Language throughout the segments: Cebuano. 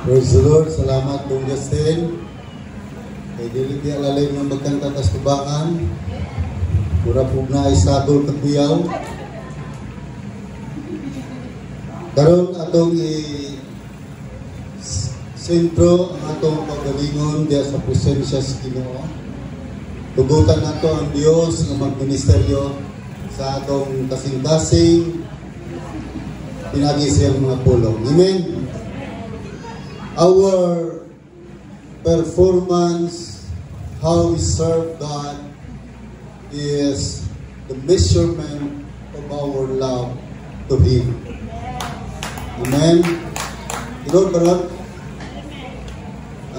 Praise the Lord. Salamat, Dong Justin. Kay dili di lalim ng magkanta tas tubangan. Mura pug na ay sagol kakuyaw. Karon atong i sentro ang atong pagalingon diya sa presensya sa Ginoo. Tugutan nato ang Dios nga magministeryo sa atong kasing-kasing pinagi siyang mga pulong. Amen. Our performance, how we serve God, is the measurement of our love to Him. Amen. Lord, karon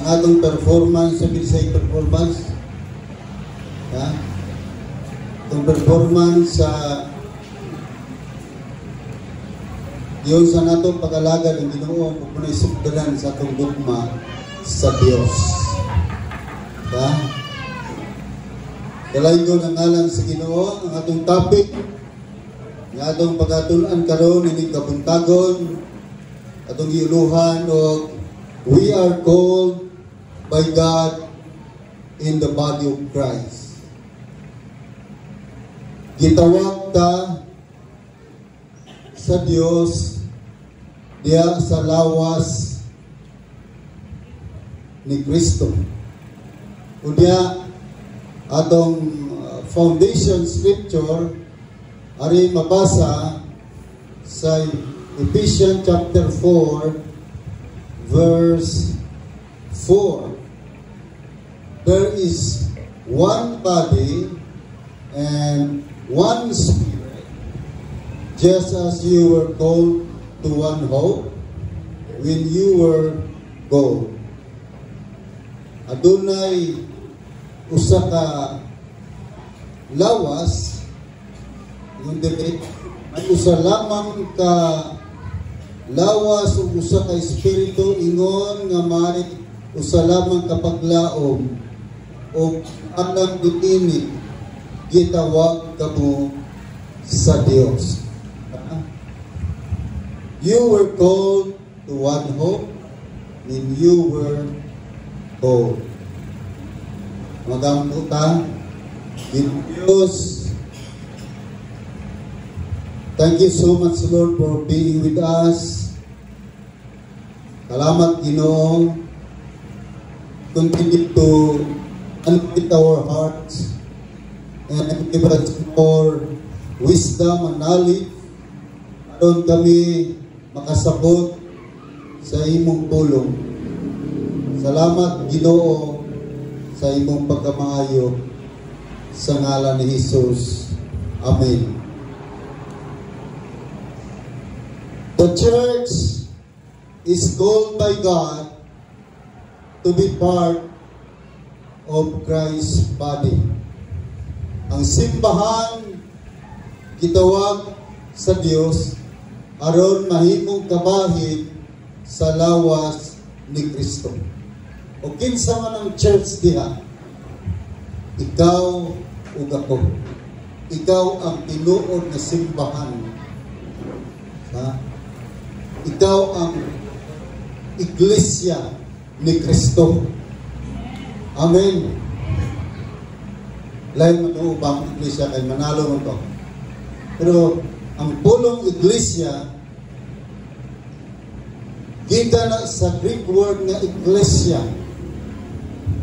ang atong performance, sabi sa performance, ha? Itong performance sa Diyon sa nato pag-alaga ng Ginoo kung kunay sukdalan sa atong gugma sa Dios. Ha? Dalaygon ang ngalan sa Ginoo. Ang atong topic nga atong pagatunan karon ining kabuntagon, atong giuluhan og "We are called by God in the body of Christ." Gitawag ta sa Dios diya sa lawas ni Kristo. Unya atong foundation scripture ari mabasa sa Ephesians chapter 4 verse 4. There is one body and one spirit, just as you were called to one hope when you were called. Adunay usa ka lawas, yung dili may usa lamang ka lawas ug usa ka espiritu, ingon nga may usa lamang ka paglaom ug alang niini gitawag kamo sa Dios. You were called to one hope when you were called. Magampo ta, Diyos. Thank you so much, Lord, for being with us. Salamat, Ginoo. Continue to anoint our hearts and give us more wisdom and knowledge aron kami makasabot sa imong pulong. Salamat, Ginoo, sa imong pagkamaayo, sa ngalan ni Jesus. Amen. The church is called by God to be part of Christ's body. Ang simbahan gitawag sa Dios aron mahimong kabahin sa lawas ni Kristo. O kinsa man ang church diha? Ikaw ug ako. Ikaw ang tinuod na simbahan. Ha? Ikaw ang iglesia ni Kristo. Amen. Lain man ang ubang iglesia kay manalo man to. Pero ang pulong iglesia gikan na sa Greek word nga iglesia,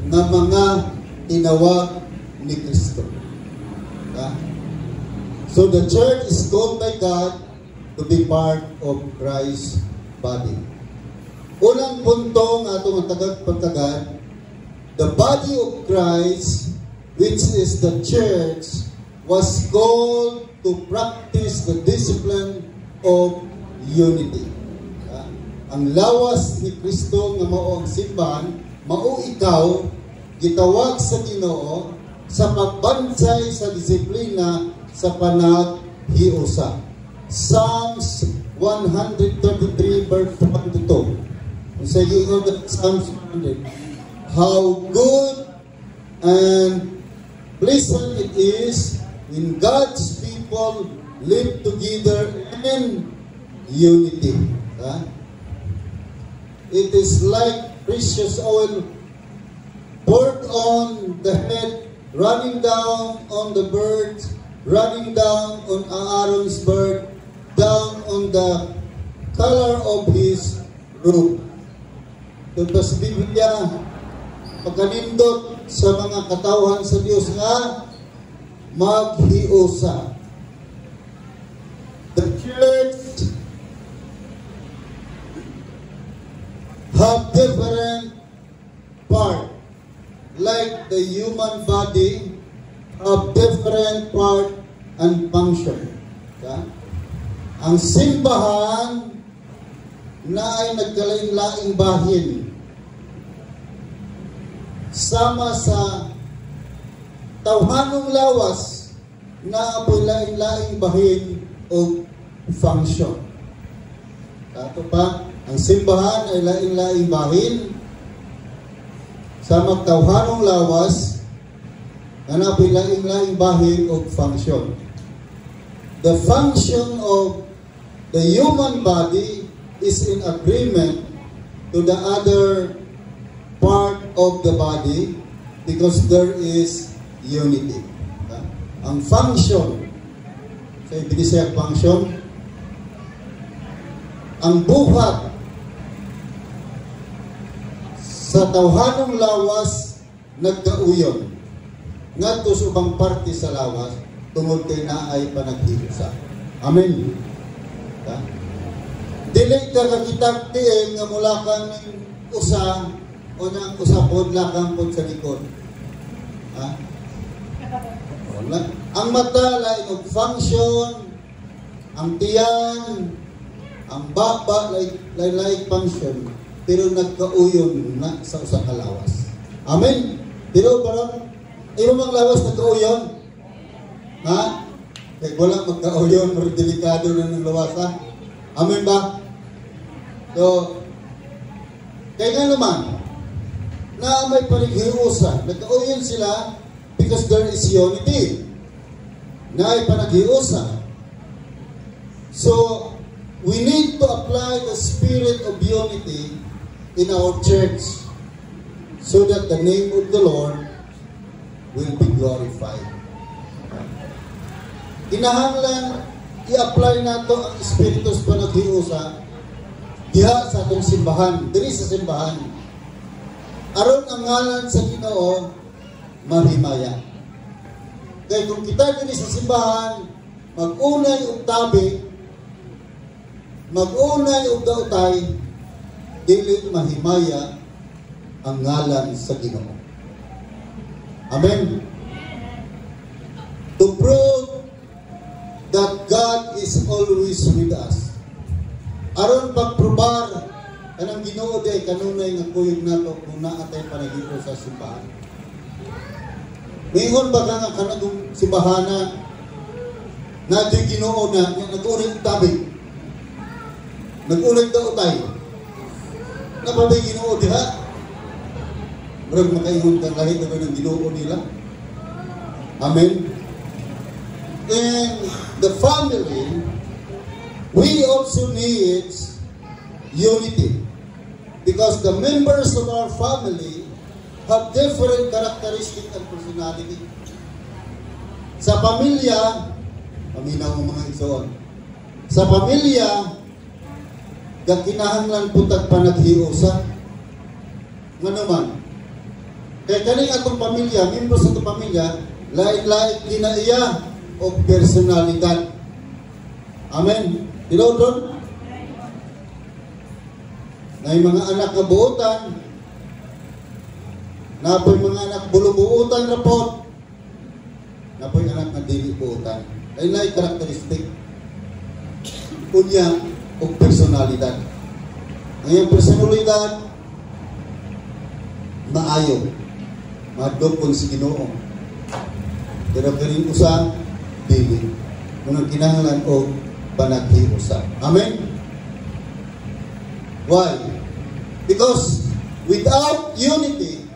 nga mga tinawag ni Kristo. Ha? So the church is called by God to be part of Christ's body. Unang punto nga atong tagad pagtagad, the body of Christ, which is the church, was called to practice the discipline of unity. Ha? Ang lawas ni Kristo nga mao ang simbahan, mao ikaw, gitawag sa Ginoo sa pagbansay sa disiplina sa panaghiusa. Psalms 133 verse 1 to 2. Sa giingon Psalms 100, "How good and pleasant it is when God's people live together in unity." Ha? It is like precious oil poured on the head, running down on the beard, running down on Aaron's beard, down on the collar of his robe. Ito sa Biblia, pagkanindot sa mga katawhan sa Dios nga maghiusa. The church have different part, like the human body have different part and function. Okay? Ang simbahan na ay nagkalain-laing bahin sama sa tawhanong lawas na apoy lain-laing bahin o function. Kato pa, ang simbahan ay lain-laing bahin sa magtawhanong lawas na napoy laing-laing bahin o function. The function of the human body is in agreement to the other part of the body because there is unity. Ang function, sa ibig siya function, ang buhat sa tawhanong lawas nagkauyon ngadto sa ubang parte sa lawas tungod kay naay panaghiusa. Amen. Ha? Dili ka kakitag tiil nga mula kang usa o na usa pod lakang pod sa likod. Ha? Wala. Ang mata lain og function, ang tiyan, ang baba lain lain function, pero nagkauyon na sa usa ka lawas. Amen. Pero parang imo mang lawas nagkauyon? Ha? Kay wala magkauyon, pero delikado na ng lawas, ha? Amen ba? So, kaya nga naman, na may panaghiusa, nagkauyon sila because there is unity. Na ay panaghiusa. So, we need to apply the spirit of unity in our church so that the name of the Lord will be glorified. Kinahanglan i-apply nato ang espiritu sa panaghiusa diha sa atong simbahan, diri sa simbahan. Aron ang ngalan sa Ginoo mahimaya. Kay kung kita diri sa simbahan mag-unay og tabi, mag-unay og daotay, dili mahimaya ang ngalan sa Ginoo. Amen. To prove that God is always with us. Aron pagprobar kanang Ginoo di ay kanunay nga kuyog nato kung naa tay panaghiusa sa simbahan. Mingon ba ka nga kanang simbahana na di Ginoo na nag-unay og tabi? Nag-unay daotay. Napabay Ginoo diha? Murag makaingon kang lahi naman ng Ginoo nila. Amen. In the family, we also need unity because the members of our family have different characteristics and personality. Sa pamilya, paminaw mo, mga igsoon. Sa pamilya, gakinahanglan po tag panaghiusa. Nga naman, kay kaning atong pamilya, membro sa atong pamilya, lain-lain kinaiya o personalidad. Amen. Hello, Don? Na yung mga anak nga buutan, napoy mga anak bulubuutan rapot, napoy anak nga dili buutan. Lain-lain karakteristik. Unya, og personalidad. Ang iyang personalidad, maayo. Madukon si Ginoo. Pero kining usa, dili. Unang kinahanglan og panaghiusa. Amen? Why? Because without unity,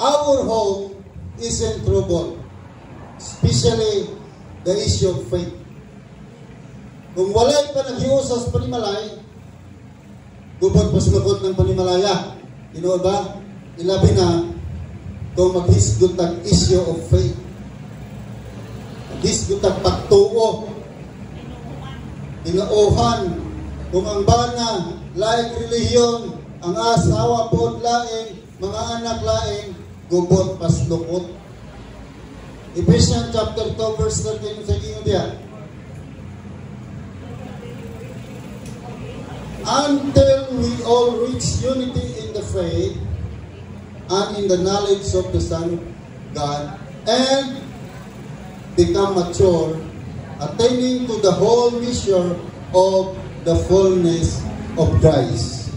our home is in trouble. Especially the issue of faith. Kung walay panaghiusa sa panimalay, Gubot paslukot ng panimalaya. Tinuod ba? Ilabi na kung maghisgot ang issue of faith. Maghisgot ang pagtuo. Tinuohan. Kung ang bana, laing relihiyon, ang asawa po laing, mga anak laing, gubot paslukot. Ephesians chapter 2 verse 13 sa inyo diya. Until we all reach unity in the faith and in the knowledge of the Son of God and become mature, attaining to the whole measure of the fullness of Christ.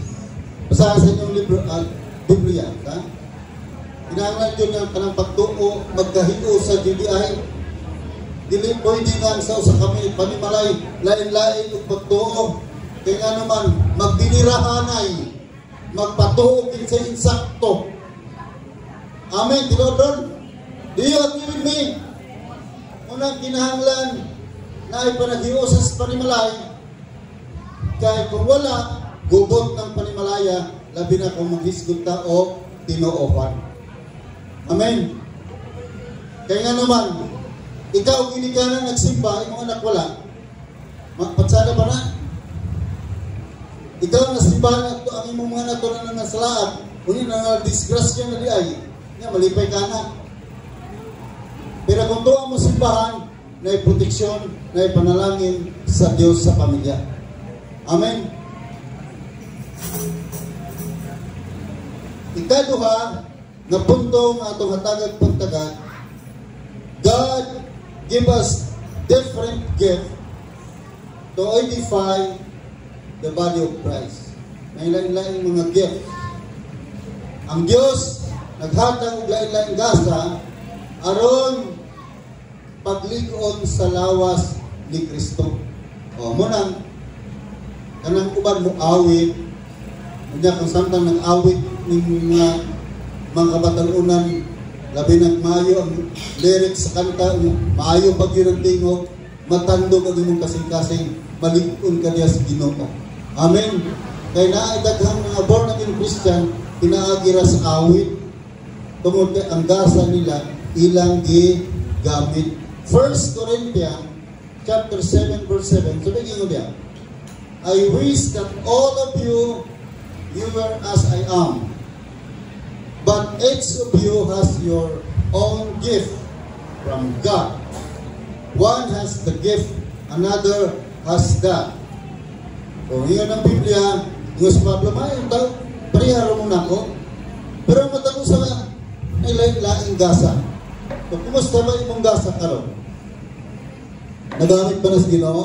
Basahan sa inyong libro at Biblia. Ha? Kinahanglan yun ang kanang pagtuo, magkahiu sa GDI. Dili pwede nga sa usa kami panimalay, lain-lain og pagtuo. Kaya nga naman, magbinirahanay, magpatuo sa insakto. Amen, tinuod? Do you agree with me? Unang kinahanglan na ay panaghiusa sa panimalay, kaya kung wala, gubot ng panimalaya, labi na kung maghisgot ta o tinuohan. Amen. Kaya nga naman, ikaw ginikanan nagsimba, imong anak wala. Patsada pa na. Ikaw nasimbahan ato ang imong mga anak na nasalaat, unya na disgrasya na di ay, nga malipay ka na. Pero kung tuwa mo simbahan, na proteksyon, na panalangin sa Diyos sa pamilya. Amen. Ikaduha, nga punto nga atong hatagag pagtagad, God give us different gift to edify the body of Christ. May lain-laing mga gift. Ang Diyos naghatag og lain-laing gasa aron paglig-on sa lawas ni Kristo. O mo nang kanang uban mo awit, unya kung samtang nang awit ning mga kabatalunan, labi nag maayo ang lyrics sa kanta, maayo pag yun ang tingog, matandog ang imong kasing-kasing, malig-on ka niya sa Ginoo. Amen. Kay naay daghang mga born again Christian pinaagi ra sa awit tungod kay ang gasa nila ilang gigamit. 1 Corinthians chapter 7 verse 7. So ingon diya, I wish that all of you were as I am, but each of you has your own gift from God. One has the gift, another has that. Kung iyon ang Biblia, yung sa Pablo, may tao, pareharo mo na ako. Pero matag usa ay laing gasa. So, kumusta ba imong gasa karon? Nagamit ba na sa Ginoo?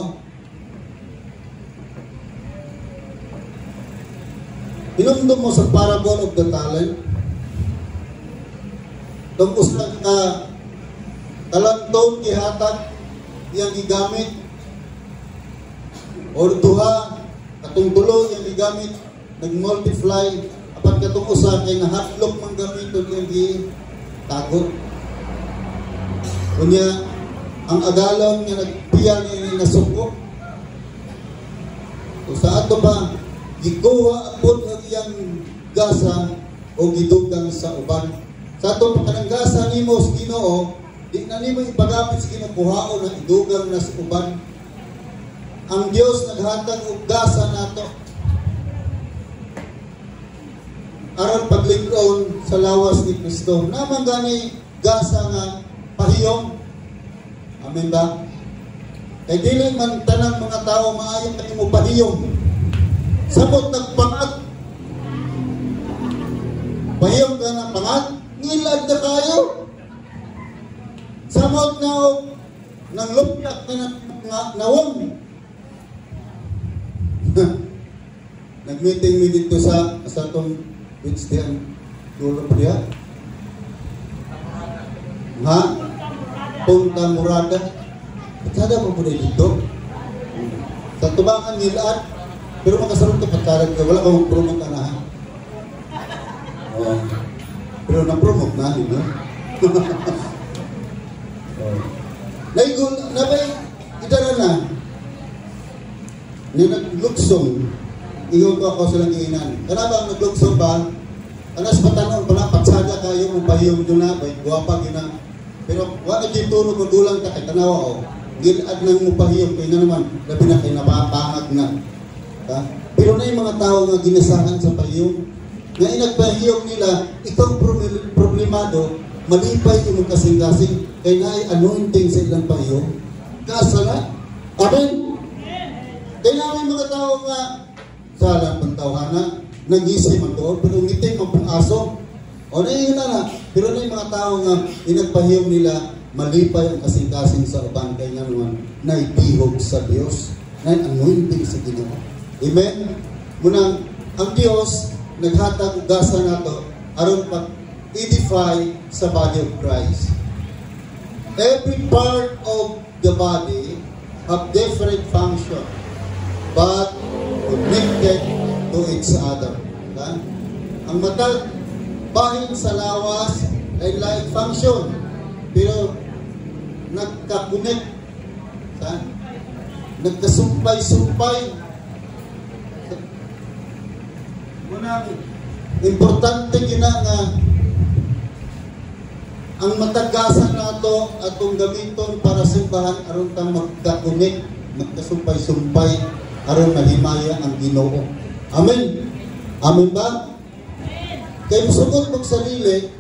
Hinumdum mo sa parable of the talent? Tungkol sa ka talanton gihatag iyang gigamit or duha katong tulo iyang gigamit nag-multiply apan katong usa kay nahadlok man gamiton iyang gitago. Unya ang agalon nga nagpiya ni nasuko. O sa ato pa gikuha pud ang iyang gasa o gidugang sa uban. Sa ato pa kanang gasa nimo sa Ginoo, di na nimo ipagamit sa Ginoo, kuhaon na idugang na sa uban. Ang Dios naghatag og gasa nato aron paglig-on sa lawas ni Kristo. Naman gani gasa nga pahiyom. Amen ba? Kay dili man tanang mga tao maayo kanimo pahiyom. Samot nagpangat. Pahiyom ka na pangat, ngilad na kayo. Samot na og nang lupyak ka na nawong. Nag-meeting mi dito sa atong beach diyan dulo pa diya. Ha? Punta Murada. Patsada mo po dito. Sa tubangan ngilaan, pero makasarap ito patsada ka. Wala kang promote na ha. Oh. Pero na-promote na, no? Oh. Naigol, nabay, idara na. Ni nagluksong. Ingon ko ako silang giinan. Kana ba ang naglugso ba? Kana sa patanon pala, patsada kayo mo pahiyom yun na, bay, guwapa yun na. Pero wa na dyan turo magulang ta kay tanawa o. Gilad nang mo pahiyom kay nga naman, labi na kay napapangag na. Ha? Pero na yung mga tao nga ginasahan sa pahiyom, nga inagpahiyom nila, ikaw problemado, malipay imong kasing-kasing, kay naay anointing sa ilang pahiyom. Kasa na? Amen? Kaya namin mga tao nga, sa lang pantawhana, nangisi man doon, pero ngitim ang pang-aso. O na na, pero na yung mga tao nga, inagpahiyom nila, malipay ang kasing-kasing sa uban, kay nga naman, naitihog sa Diyos, na anointing sa Ginoo. Amen? Munang, ang Diyos, naghatag og gasa nato, aron pag edify sa body of Christ. Every part of the body have different function, but connected to each other. Ha? Ang matag bahin sa lawas ay like function, pero nagka-connect. Ha? Nagkasumpay-sumpay. Muna, importante gina nga ang matagasan nato atong gamiton para simbahan aron tang magka-connect, magkasumpay-sumpay aron mahimaya ang Ginoo. Amen. Amen ba? Kay musugot mong sarili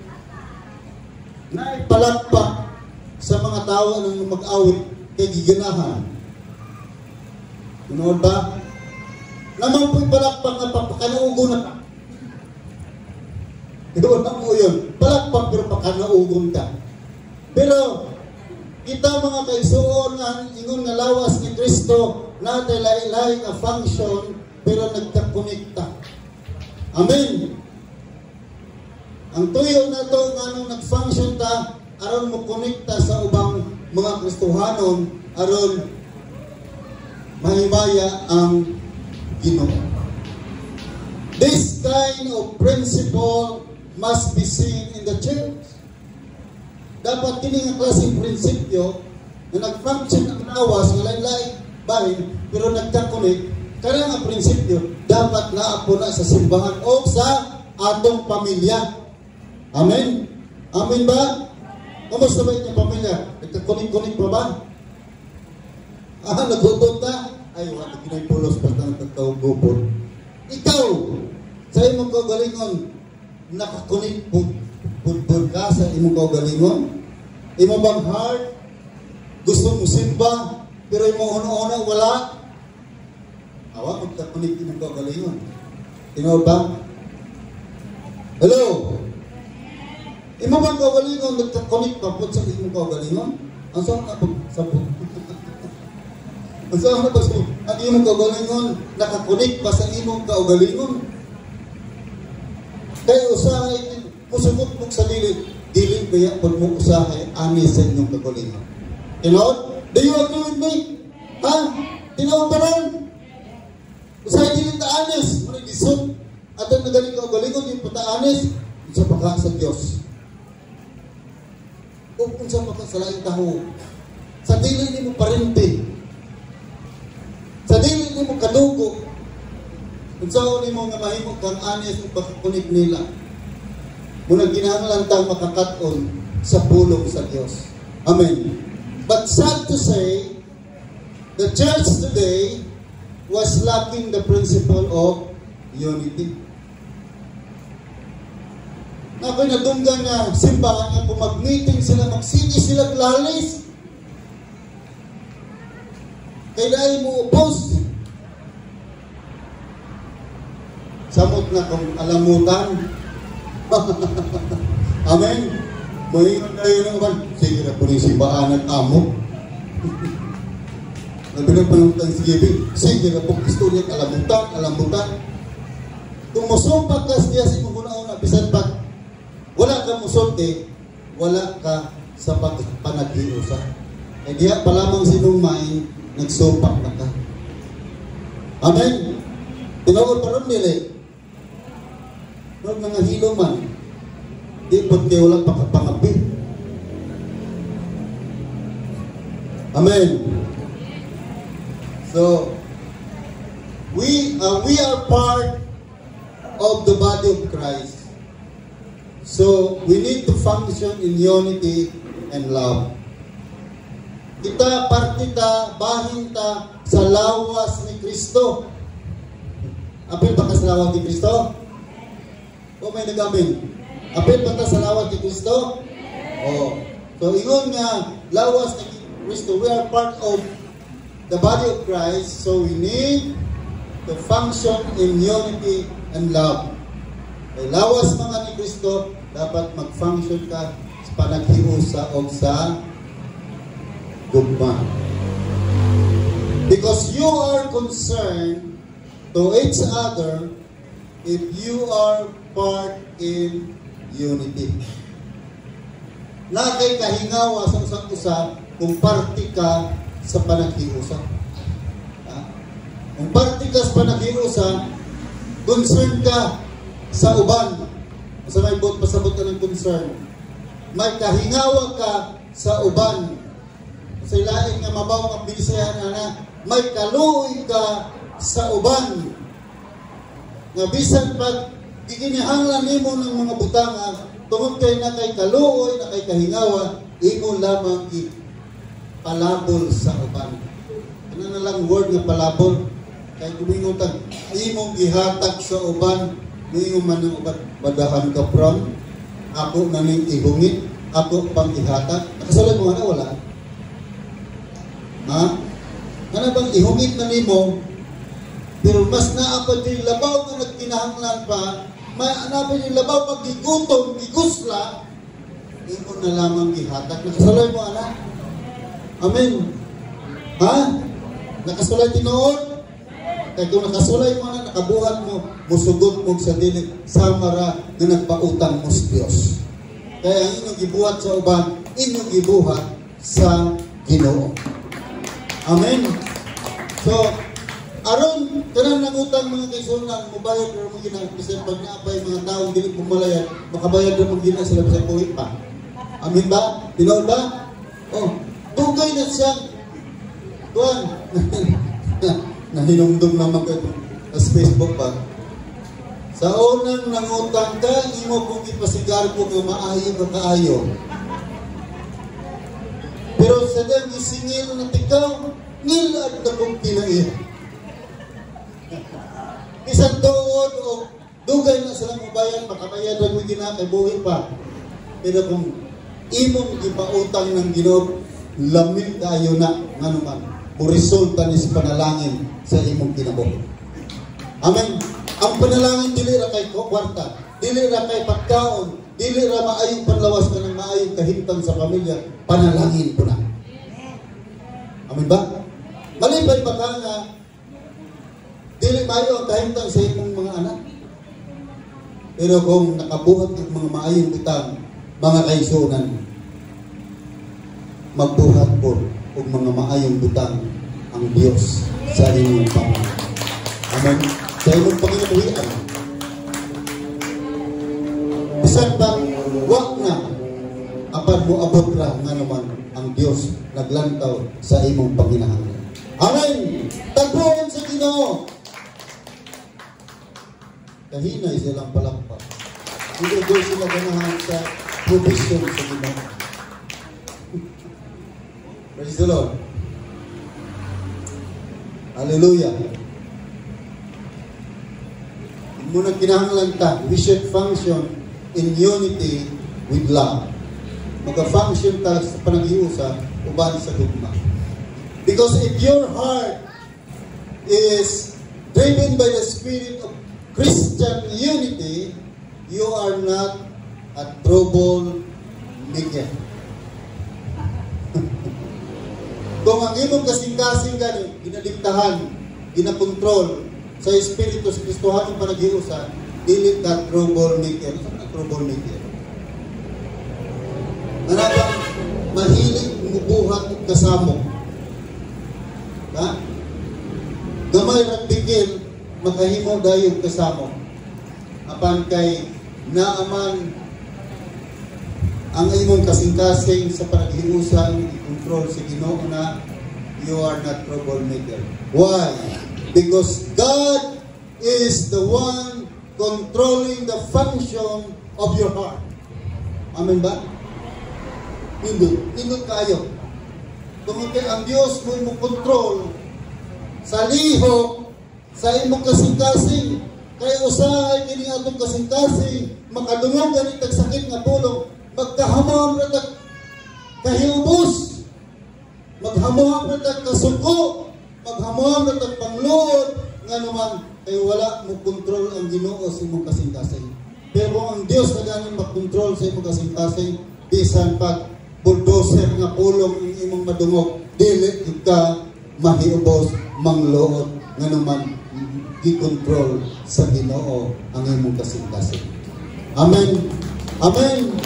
na ipalakpak sa mga tao nang mag-awit kay giganahan. Tinuod ba? Naman po'y palakpak nga papakanaugon na ka. Wala mo yun. Palakpak pero pakanaugon ka. Pero kita mga kaisuon nga ingon nga lawas ni Kristo natay lahi-lahi nga function pero nagkakonekta. Amen. Ang tuyo nato nga nung nag-function ta aron mo konekta sa ubang mga Kristohanon aron mahimaya ang Ginoo. This kind of principle must be seen in the church. Dapat kini nga klaseng prinsipyo na nag-function ang lawas nga lain-lain bahin pero nagka-connect, kaya nga prinsipyo dapat naa po na sa simbahan o sa atong pamilya. Amen? Amen ba? Kamusta ba inyong pamilya? Nagka-connect-connect pa ba? Ah, naghugot na? Ay, wala ginay pulos basta nagkakagupot. Ikaw, sa imong kaugalingon, nakakunik pudpud ka sa imong kaugalingon? Imo bang heart? Gusto mo simba, pero imong una-una wala? Awa, magkakunik imong kaugalingon. Tinuod ba? Hello? Imo bang kaugalingon, nagkakunik pa po sa imong kaugalingon? Ang saan na pag sabot? Ang saan na pag ang imong kaugalingon, nakakunik pa sa imong kaugalingon? Kaya usahay, musugot mong sarili, dili kaya pag mo usahay, ani sa inyong kaugalingon. Tinuod? Do you agree with me? Ha? Tinuod ba ron? Usahay dili ta anis, muna gisot. At ang nagaling kaugalingon, yung pataanis, unsa pa ka sa Diyos. O unsa pa ka sa laing tawo. Sa dili nimo parente. Sa dili nimo kadugo. Unsa nimo nga mahimo kang anis ug pagkunik nila. Muna ginahanglan tang makakat-on sa pulong sa Dios. Amen. But sad to say, the church today was lacking the principle of unity. Na ako'y nadunggan nga simbahan nga kung mag-meeting sila, magsige sila lalis. Kay dahil mo upos. Samot na kung alamutan. Amen. Moingon kayo naman, sige na po rin simbahan ng amo. Nabi na pa ng Thanksgiving, sige na pong istorya, alamutan, alamutan. Kung musumpak ka siya sa imong una-una, bisan pag wala ka musulti, wala ka sa pagpanaghiusa. Kaya diya pa lamang sinong main, nagsumpak na ka. Amen? Tinuod pa ron nila. Ron mga hilo man, di po kayo walang pakapangapi. Amen. So, we We are part of the body of Christ. So, we need to function in unity and love. Kita, parte ta, bahin ta sa lawas ni Kristo. Apil ba ka sa lawas ni Kristo? O may nag-amin? Apil ba ta sa lawas ni Kristo? Oh. So, ingon nga, lawas ni Kristo, we are part of the body of Christ, so we need to function in unity and love. Kay lawas mga ni Kristo, dapat mag-function ka sa panaghiusa o sa gugma. Because you are concerned to each other if you are part in unity. Na kay kahingawa sa usang usa kung parte ka sa panaghiusa. Ha? Kung parte ka sa panaghiusa, concern ka sa uban. Sa may buot pasabot ka ng concern. May kahingawa ka sa uban. Sa ilain nga mabaw nga binisayan na may kaluoy ka sa uban. Nga bisan pag gikinahanglan nimo ng mga butanga, tungod kay na kay kaluoy, na kay kahingawa, imo lamang palabol sa uban. Ano na lang word nga palabol? Kay gumingon tag imong gihatag sa uban, moingon man ng uban, "Badahan ka from, ako na ning ihungit, ako pang ihatag." Nakasulay mo na wala? Ha? Ano bang ihungit na nimo, pero mas naa pa yung labaw nga nagkinahanglan pa, may naa pa yung labaw pag gigutom, gigusla, imo na lamang gihatag. Nakasulay mo, ana? Amen. Ha? Nakasulay tinuod? Kay kung nakasulay mo na, nakabuhat mo, musugot mo sa dili, samara nga nagpautang mo sa Diyos. Kaya ang inyong gibuhat sa uban, inyong gibuhat sa Ginoo. Amen. So, aron kanang nangutang, mga kaigsuonan, mobayad ra mo gina bisan pag naapay mga taong dili pumalayad, makabayad ra mo gina sila bisan buhi pa. Amen ba? Tinuod ba? Oh, dugay na siya. Kuan. Nahinumdum naman ko sa Facebook ba? Sa unang nangutang ka, imo kong ipasigarbo nga maayo ka kaayo. Pero sa dang gisingil na tikaw, ngilad na kong tinaiya. Bisan tuod o dugay na sila mobayad, makabayad ra mo gina kay buhi pa. Pero kung imong gipautang ng Ginoo, lamin kaayo na nganuman mo resulta ni sa panalangin sa imong kinabuhi. Amen. Ang panalangin dili ra kay kwarta, dili ra kay pagkaon, dili ra maayong panlawas ka ng maayong kahimtang sa pamilya, panalangin po na. Amen ba? Malipay ba ka nga dili maayo ang kahimtang sa imong mga anak? Pero kung nakabuhat ng mga maayong butang, mga kaigsuonan, magbuhat po og mga maayong butang ang Dios sa inyong pamilya. Amen. Sa imong panginabuhian. Bisan pa wa na apan mo abot ra nga naman ang Dios naglantaw sa imong panginahanglan. Amen. Tagpuon sa Ginoo. Kahinay silang palakpak. Hindi doon sila ganahan sa provision sa Ginoo. Praise the Lord. Hallelujah. Muna kinahanglan ta, we should function in unity with love. Maga-function ta sa panaghiusa uban sa gugma. Because if your heart is driven by the spirit of Christian unity, you are not a trouble maker. Kung ang imong kasing-kasing gani, ginadiktahan, ginakontrol sa Espiritu sa Kristohanong panaghiusa, dili ka trouble maker. Ano ka trouble maker? Manabang mahilig mubuhat og kasamo. Ha? Gamay ra bigil makahimo dayong kasamo. Apan kay naaman ang imong kasing-kasing sa panaghiusan, i-control sa Ginoo na, you are not troublemaker. Why? Because God is the one controlling the function of your heart. Amen ba? Nindot. Nindot kayo. Tungod kay ang Dios mo imong control sa lihok sa imong kasing-kasing. Kay usahay kini atong kasing-kasing makadungog gani tag sakit nga pulong, magkahamom ra tag kahiubos, maghamuham ra tag kasuko, maghamuham ra tag pangluod. Nga naman kay wala mo kontrol ang Ginoo sa imong kasing-kasing. Pero kung ang Dios na ganin makontrol sa imong kasing-kasing, bisan pag bulldozer nga pulong ang imong madungog, dili gyud ka mahiubos, mangluod. Nga naman, gikontrol sa Ginoo ang imong kasing-kasing. Amen. Amen.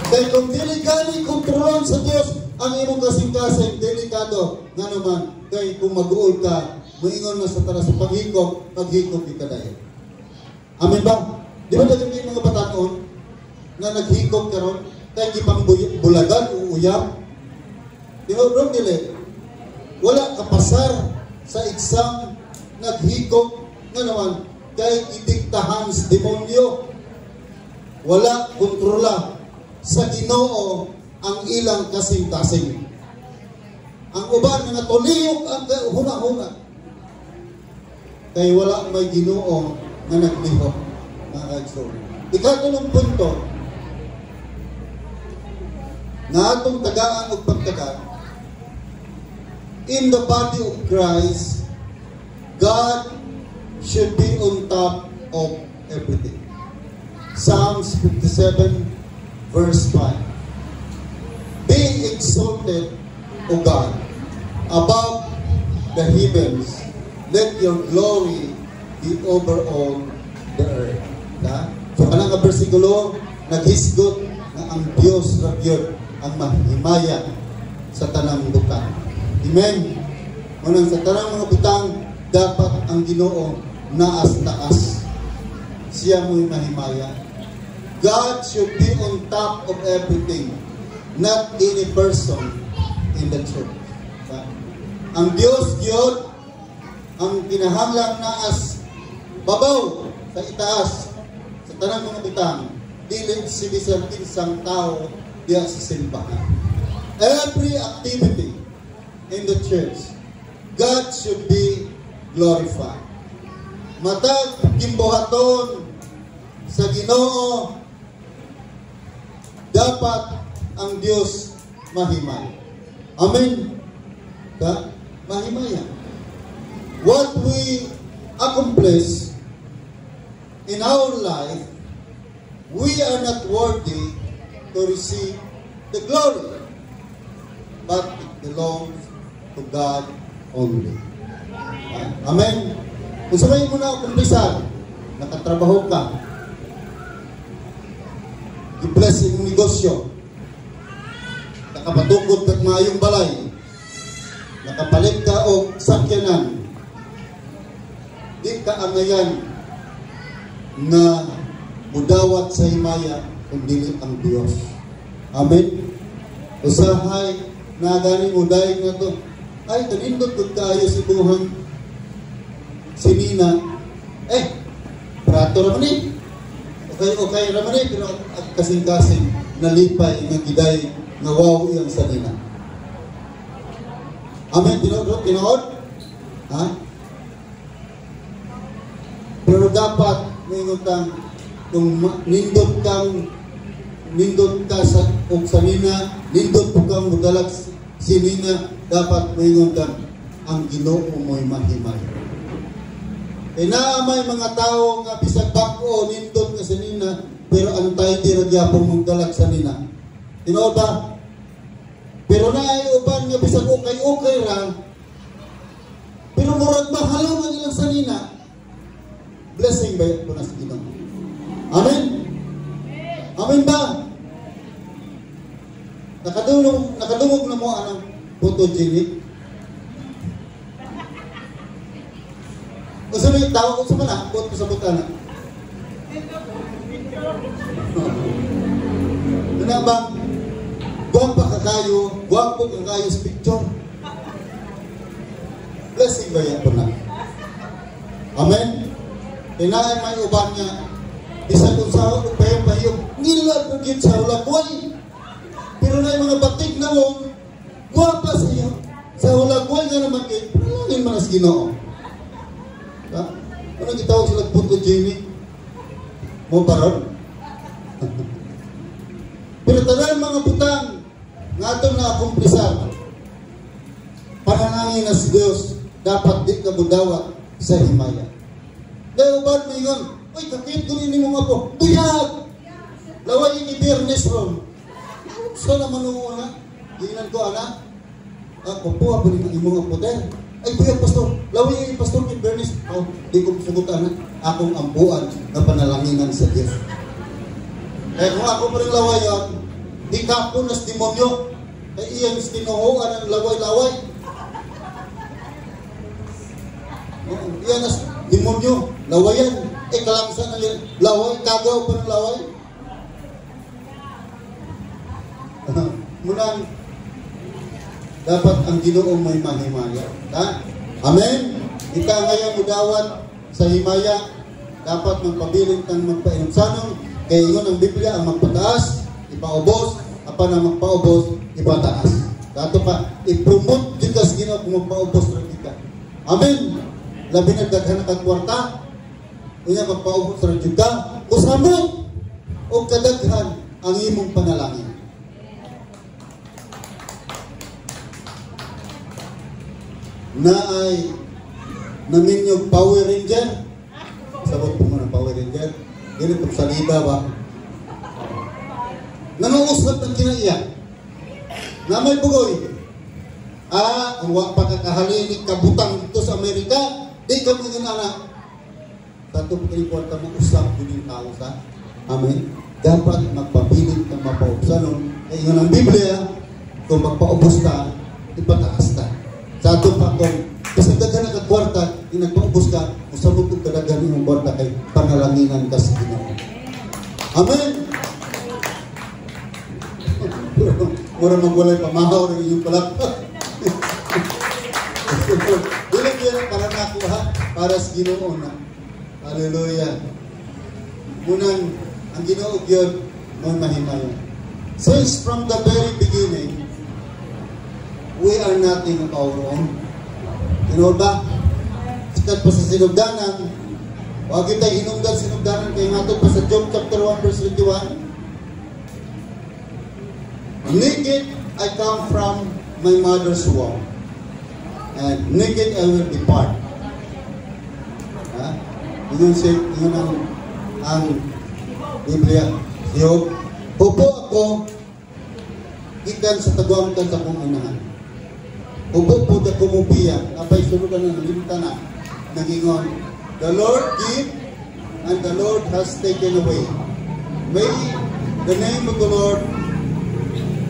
Kay kung dili gani kontrolon sa Dios ang imong kasing-kasing, delikado. Nga naman, kay kung mag-uol ka, moingon na sa tara sa paghikog, maghikog ka dayon. Amen ba? Di ba daghan kay mga bataon nga naghikog karon kay gipang bulagan o uyab? Di ba bro, dili? Wala kapasar sa exam, naghikog. Nga naman, kay idiktahan sa demonyo. Wala kontrola sa Ginoo ang ilang kasing-kasing. Ang uban nga tuliyok ang huna-huna. Kay wala may Ginoo nga naglihok, mga kaigsoon. Ikatulong punto nga atong tagaan og pagtaga: in the body of Christ, God should be on top of everything. Psalms 57 verse 5. "Be exalted, O God, above the heavens. Let your glory be over all the earth." Ha? So kanang nga bersikulo naghisgot nga ang Dios ra gyud ang mahimaya sa tanang butang. Amen. Munang sa tanang mga butang, dapat ang Ginoo naas taas. Siya mo'y mahimaya. God should be on top of everything, not any person in the church. Ha? Ang Dios gyud ang kinahanglang naas babaw sa itaas sa tanang mga butang, dili si bisan kinsang tao diya sa simbahan. Every activity in the church, God should be glorified. Matag gimbuhaton sa Ginoo, dapat ang Dios mahimay. Amen. Ka mahimaya. What we accomplish in our life, we are not worthy to receive the glory, but it belongs to God only. Ah, amen. Kung sabay mo na akumplisan, nakatrabaho ka, i-bless imong negosyo, nakapatukod kag maayong balay, nakapalit ka og sakyanan, di ka angayan nga mudawat sa himaya kung dili ang Dios. Amen. Usahay na gani muday nga to. "Ay, kanindot gud kaayo si buhang sinina." Eh, prato ra man ni. Okay, okay ra man ni, pero ang kasing-kasing nalipay nga giday nga wow iyang sanina. Amen, tinuod, tinuod? Ha? Pero dapat moingon kang kung nindot kang nindot ka sa og sanina, nindot po kang mudalag sinina, dapat moingon kang ang Ginoo mo'y mahimay. Kay naa may mga tao nga bisag bag-o nindot nga sanina, pero antay di ra gyapon mong sanina. Tinuod ba? Pero naay uban nga bisag okay-okay ra, pero murag mahalong ang ilang sanina. Blessing ba ko na sa Ginoo? Amen? Amen ba? Nakadungog na mo anang photogenic? Unsa may tawag, unsa man na? Buot ko sa butana. Kana bang gwapa ka kayo, gwapo ka kayo sa picture? Blessing ba yan po na? Amen? Kaya naay may uban nga bisan kung sa pahiyog-pahiyog, ngilad pa gyud sa hulagway. Pero na mga batik na mo, guwapa sa iyo. Sa hulagway nga naman kay panalangin man as Ginoo. Ha? Ano gitawag sila, photogenic? Mo baron? Pero tanan mga butang nga atong naakumplisar, panalangin na si Dios, dapat di ka budawat sa himaya. Dahil uban mo, "Uy, kakit ko rin mo nga po, buyag! Laway ni Biyernes ron." So naman una, ginan ko ana, ah, po ako ni imong apoter. "Ay, buyag, pastor, laway ni pastor kay Biyernes." "Oh, di ko sugot ana, akong ampuan na panalanginan sa Dios." Kaya kung ako pa rin lawayan, di ka po nas demonyo, kay iyang tinuhuan ang laway-laway. Iyan nas demonyo, lawayan. Eh, kalamsa na yan. Laway, kagaw pa ng laway. Munang, dapat ang Ginoo may mahimaya. Ha? Amen? Ika ngayon mudawat sa himaya, dapat magpabilin kang magpainumsanong, kaya ingon ang Biblia, ang magpataas, ipaubos, apan ang magpaubos, ipataas. Dato pa, i-promote jud ka sa Ginoo kung magpaubos ra ka. Amen? Labi na daghan ka kwarta, unya magpaubos ra jud ka, usamot og kadaghan ang imong panalangin. Na ay naminyog Power Ranger. Sabot po mo ng Power Ranger. Dili itong salida ba? Nanguusap ng kinaiya. Na may bugoy. Ah, kung wa pa kakahalinig kabutang dito sa Amerika, di ka mo yung anak. Tato po kayo kwarta mo usap yun yung tao sa. Amen. Dapat magpabilin kang mapaubsanon. Kaya yun ang Biblia, kung magpaubos ka, ipataas ka. Sa ato pa kung kasi daghan ka kwarta, di nagpaubos ka, usabot og kadaghan imong kwarta kay panalanginan ka sa Ginoo. Amen. Mura magwalay pamahaw ng inyong palakpak. Dili gyud para nakuha, para sa Ginoo na. Hallelujah. Munang ang Ginoo gyud mo mahimaya. Since from the very beginning, we are nothing of our own. Tinuod ba? Sikat pa sa sinugdanan, wag kita hinungdan sinugdanan kay ngatod pa sa Job chapter 1 verse 21. Naked I come from my mother's womb, and naked I will depart. Ha? Ingon si ingon ang Biblia. Job, hubo ako gikan sa taguamtan sa akong inahan. Hubo po da kumupiya, apay sunod na nalimta na, nagingon, "The Lord give and the Lord has taken away. May the name of the Lord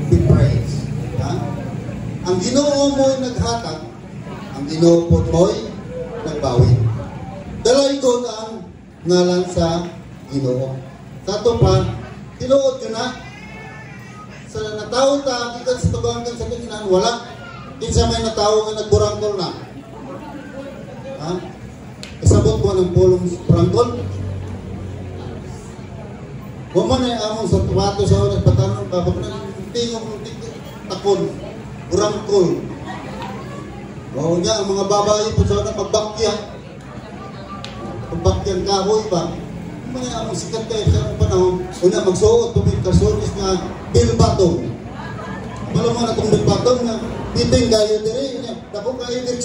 be praised." Ha? Ang Ginoo mo'y naghatag, ang Ginoo po mo'y nagbawi. Dalaygon ang ngalan sa Ginoo. Sa ato pa, tinuod yun na, sa natawo ta, gikan sa tugangan sa kinaan, wala. Kinsa may natawo nga nagburangkol na? Ha? Isabot ko ng pulong burangkol? Human ay among sa tuwato sa oras, patanong ka, pag tingog ng takon, burangkol. Oo niya, ang mga babae po sa oras, pagbakya. Pagbakyang kahoy ba? Human ay among sikat kayo sa among panahon, una magsuot, tumig karsonis nga bilbatong. Balo mo na itong bilbatong nga, biting kayo diri, dako kayo diri,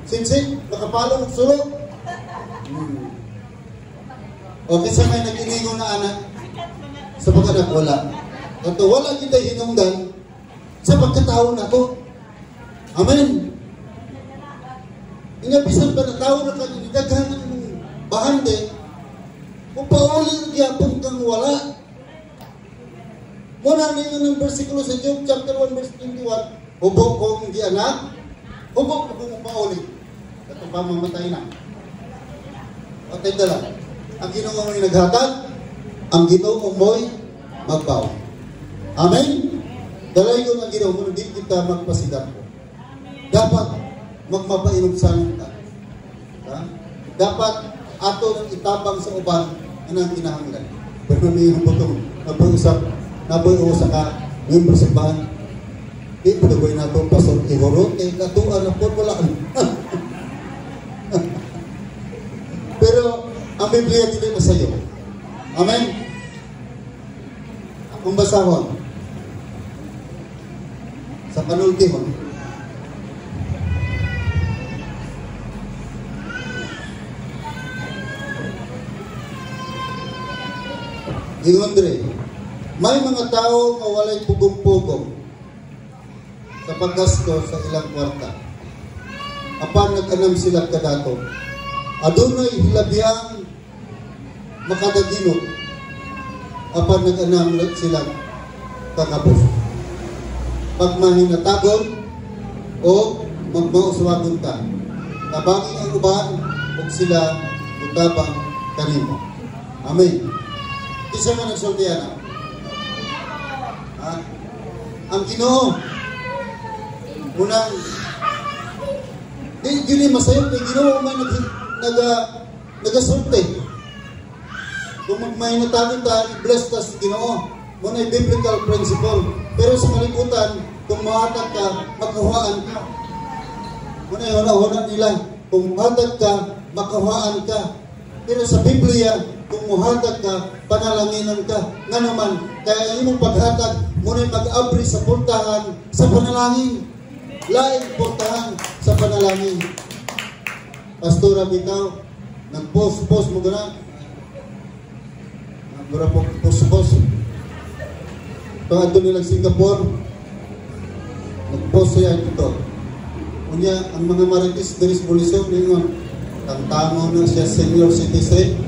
sinsing, nakapalong sulok. O kinsa may nag-inigo na anak, sa pagkanak wala. Kato wala kita hinungdan sa pagkatao na to. Amen. Inya bisan pa na tao na kang daghan ng bahandi, kung pauli gyapon kang wala. Muna ninyo ng versikulo sa Job chapter 1 verse 21, hubo kong gianak, hubo ko kong pauli. Kato pa mamatay na. O tenda lang. Ang Ginoo mo'y naghatag, ang Ginoo mo'y magbaw. Amen? Dalaygon ang Ginoo mo, hindi kita magpasidap ko. Dapat magmapainom sa ka. Ha? Dapat Ato nang itabang sa uban anang kinahanglan. Pero may butong naboy usa ka member sa simbahan. Di pa nato, Pastor, ihurot kay katuan na po wala. Pero ang Biblia dili masayo. Amen. Akong basahon sa panultihon. Ingon dre, may mga tao nga walay pugong-pugong sa paggasto sa ilang kwarta. Apan nag-anam sila kadato. Adunay hilabiang makadaginot. Apan nag-anam sila kakabos. Pagmahinatagon o magmauswagon ka. Tabangi ang uban ug sila mutabang kanimo. Amen. Isa man nagsulti ana. Ha? Ang Ginoo unang di gini masayop kay Ginoo man nagasulti. Kung magmahinatagon ta, i-bless ta sa Ginoo. Mo na biblical principle. Pero sa kalibutan, kung mohatag ka, makuhaan ka. Mo na huna-huna nila. Kung mohatag ka, makuhaan ka. Pero sa Biblia, kung mohatag ka, panalanginan ka. Nga naman, kaya imong paghatag, mo na'y mag-abri sa pultahan sa panalangin. Laing pultahan sa panalangin. Pastora bitaw, nag-post-post mo gana. Mura po post-post. Pag ato nilang Singapore, nag-post siya dito. Unya, ang mga marites diri sa Bulisong, ningon, tangtango na siya senior citizen,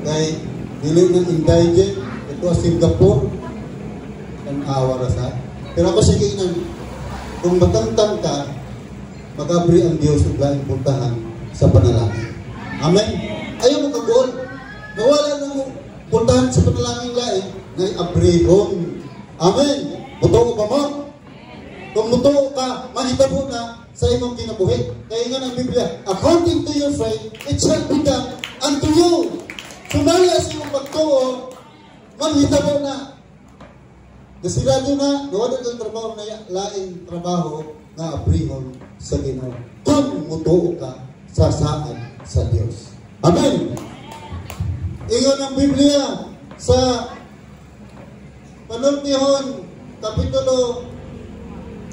kay dili na indigent, ito ang Singapore, ang awa ra sa. Pero ako sige inan, kung matangtang ka, mag-abri ang Diyos ug laing puntahan sa panalangin. Amen? Ayaw mo kagool. Nawala na mo puntahan sa panalangin laing, na abrihon. Amen? Mutuo ba mo? Kung mutuo ka, mahitabo na sa imong kinabuhi. Kaya nga ng Biblia, according to your faith, it shall be done unto you. Sumaya sa imong pagtuo, mahitabo na. Nasirado na, nawala kang trabaho na laing trabaho nga abrihon sa Ginoo. Kung mutuo ka sa saad sa Dios. Amen. Ingon ang Biblia sa Panultihon, Kapitulo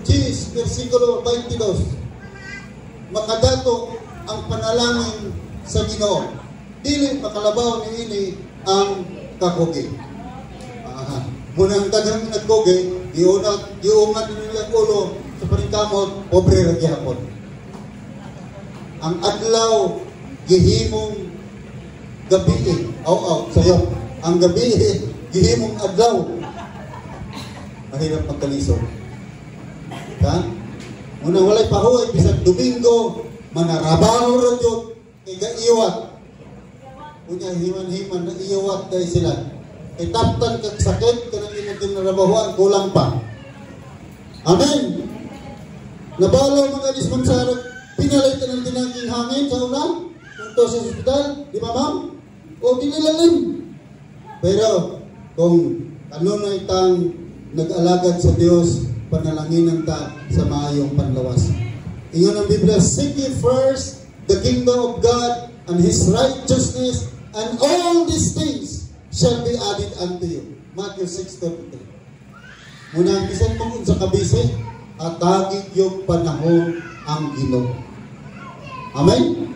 10, versikulo 22. Makadato ang panalangin sa Ginoo. Dili makalabaw niini ang kakugi. Aha. Munang daghang nagkugi, giunat nila ulo sa paningkamot, pobre ra gihapon. Ang adlaw gihimong gabi, aw sayo. Ang gabi gihimong adlaw. Mahirap magkalisod. Ha? Muna walay pahuway bisag Domingo, manarabaho ra gyud kay gaiwat. Unya himan-himan na iwat dahil sila. Kay taptan kag sakit kanang imong ginarabahuan kulang pa. Amen. Nabalaw mga dispensaryo, pinalay ka ng tinangking hangin sa una, punto sa ospital, di ba ma'am? O dinilalim. Pero kung kanunay tang nag-alagad sa Dios, panalanginan ta sa maayong panlawas. Ingon ang Biblia, seek ye first the kingdom of God and His righteousness, and all these things shall be added unto you. Matthew 6:33. Muna, bisan mong unsa ka busy, atagig yung panahon ang Ginoo. Amen?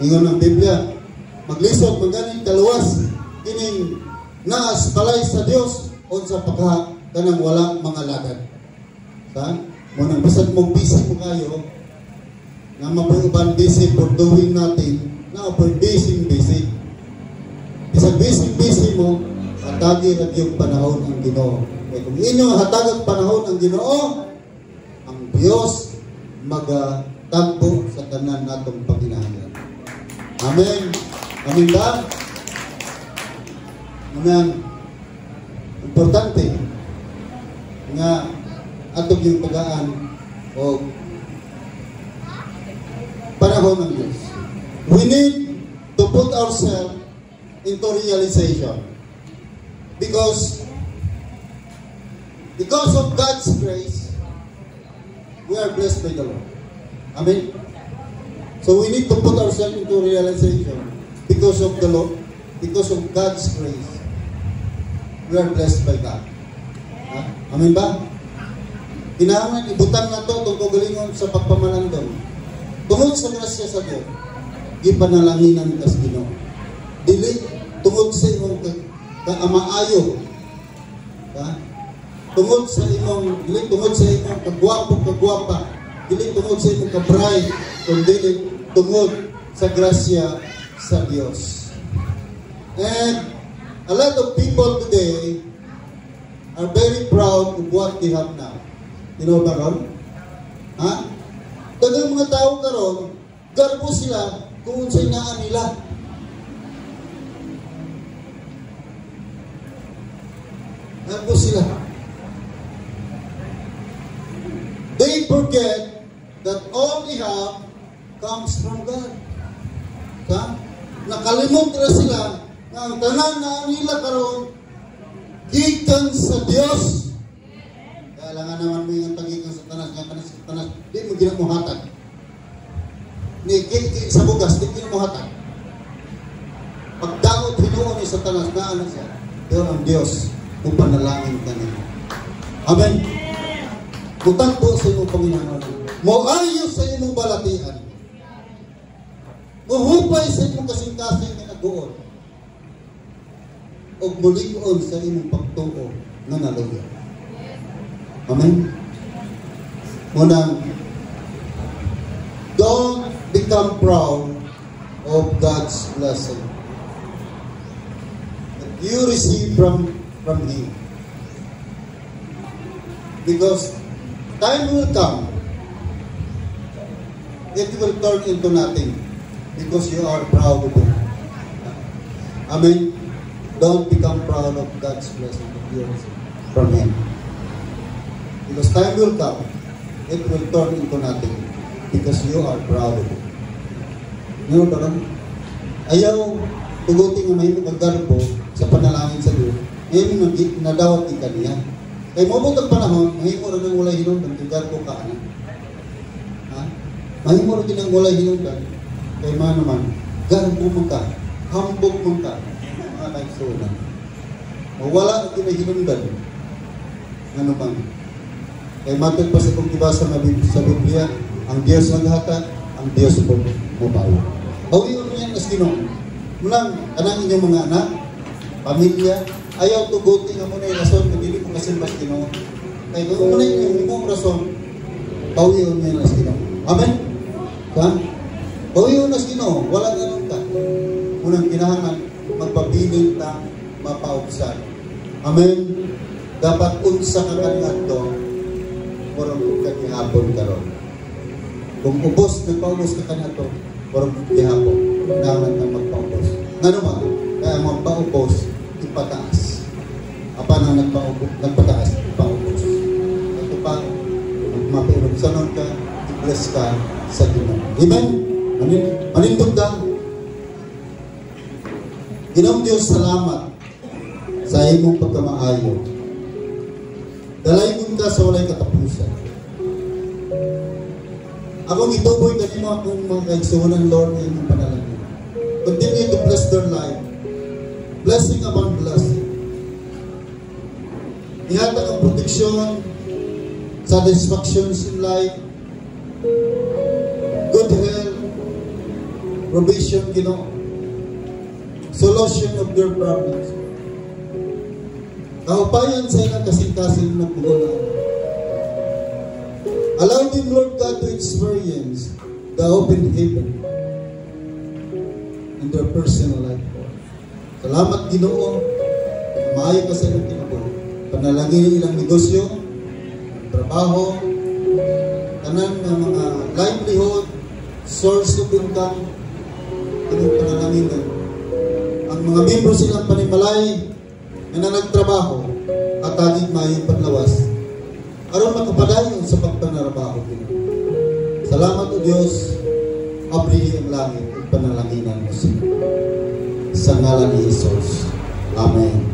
Ingon ang Biblia, maglisod maganing kaluwas kining naas balay sa Dios unsa pagka kanang wala mga lagad. Sa munang bisan mo busy mo kayo nga mapoy uban busy for doing nothing, na for busy busy. Bisan busy busy mo, hatagi ra gyud panahon ang Ginoo. Kay kung inyo hatagag panahon ang Ginoo, ang Dios magatagbo sa tanan natong pagkinahanglan. Amen. Amen ba? Unang importante nga atong yung tagaan o panahon ng Diyos. We need to put ourselves into realization. Because of God's grace, we are blessed by the Lord. Amen? So we need to put ourselves into realization because of the Lord, because of God's grace, we are blessed by God. Ha? Amen ba? Kinahanglan ibutang nato itong kaugalingon sa pagpamalandong. Tungod sa grasya sa Dios, gipanalanginan kas Ginoo. Dili tungod sa imong kaamaayo. Ha? Tungod sa imong dili tungod sa imong kagwapo, kagwapa, dili tungod sa imong kabright, kundi tungod sa grasya sa Dios. And a lot of people today are very proud of what they have now. You know ba ron? Ha? Daghang mga tao karon, garbo sila kung unsay naa nila. Garbo sila. They forget that all they have comes from God. Ha? Nakalimot ra sila nga ang tanan naa nila karon gikan sa Dios. Kailangan naman mo yung tagikan sa tanas, nga tanas sa tanas, di mo ginamuhatag. Ni ki, sa bugas, di ginamuhatag. Pagdaot hinuon ni sa tanas, naa na siya. Pero ang Dios, mupanalangin ka niya. Amen. Mutagbo sa imong Panginoon. Moayo sa imong balatian. Muhupay sa imong kasing-kasing nga naguon. Og mulig-on sa imong pagtuo nga naluya. Amen. Munang, don't become proud of God's blessing that you receive from Him. Because time will come, it will turn into nothing because you are proud of it. Amen. Don't become proud of God's blessing that you receive from Him. Because time will come, it will turn into nothing because you are proud of it. You know ba? Ayaw tugutin nga mahimo kang garbo sa panalangin sa Dios. Ngayon nadawat ni kaniya. Kay moabot ang panahon, mahimo ra nang walay hinungdan kay garbo ka ana. Ha? Mahimo ra nang walay hinungdan kay man naman garbo man ka, hambog man ka, mga kaigsuonan. Mawala ang hinungdan. Ano man? Kay matod pa sa kong gibasa nga sa Biblia, ang Dios naghatag, ang Dios po mobawi. Bawion niya as Ginoo. Munang kanang inyong mga anak, pamilya, ayaw tuguti nga muna yung rason nga dili mo kasimba sa Ginoo. Kay kung muna yung imong rason, bawion niya as Ginoo. Amen? Ha? Bawion as Ginoo, wala ganun ka. Munang kinahanglan magpabilin ta mapaubsan. Amen? Dapat unsa ka kaniadto, murag ka gihapon karon. Kung ubos, nagpaubos ka kaniadto, murag gihapon. Kinahanglan ka magpaubos. Ngano man? Kaya magpaubos, ipataas. Apan ang nagpataas, ipaubos. Ito pa, mapairugsanon ka, i-bless ka sa Ginoo. Amen? Manindog ka. Ginoong Diyos, salamat sa imong pagkamaayo. Dalaygon ka sa walay katapusan. Akong ituboy kanimo akong mga kaigsuonan, Lord, sa imong panalangin. Continue to bless their life. Blessing upon blessing. Ihatag ang proteksyon, satisfactions in life, good health, provision, Ginoo, solution of their problems. Kaupayan sa ilang kasing-kasing ng bugolan. Allow them, Lord God, to experience the open heaven in their personal life, Lord. Salamat, Ginoo. Maayo ka sa ilang kinabuhi. Panalangin ilang negosyo, trabaho, tanan nga mga livelihood, source of income, anong panalangin na. Ang mga membro silang panimalay nga nagtrabaho at tagig mayong panlawas aron makapadayon sa pagpanarabaho, Ginoo. Salamat o Dios, abri ang langit ug Panalanginan mo sila. Sa ngalan ni Jesus. Amen.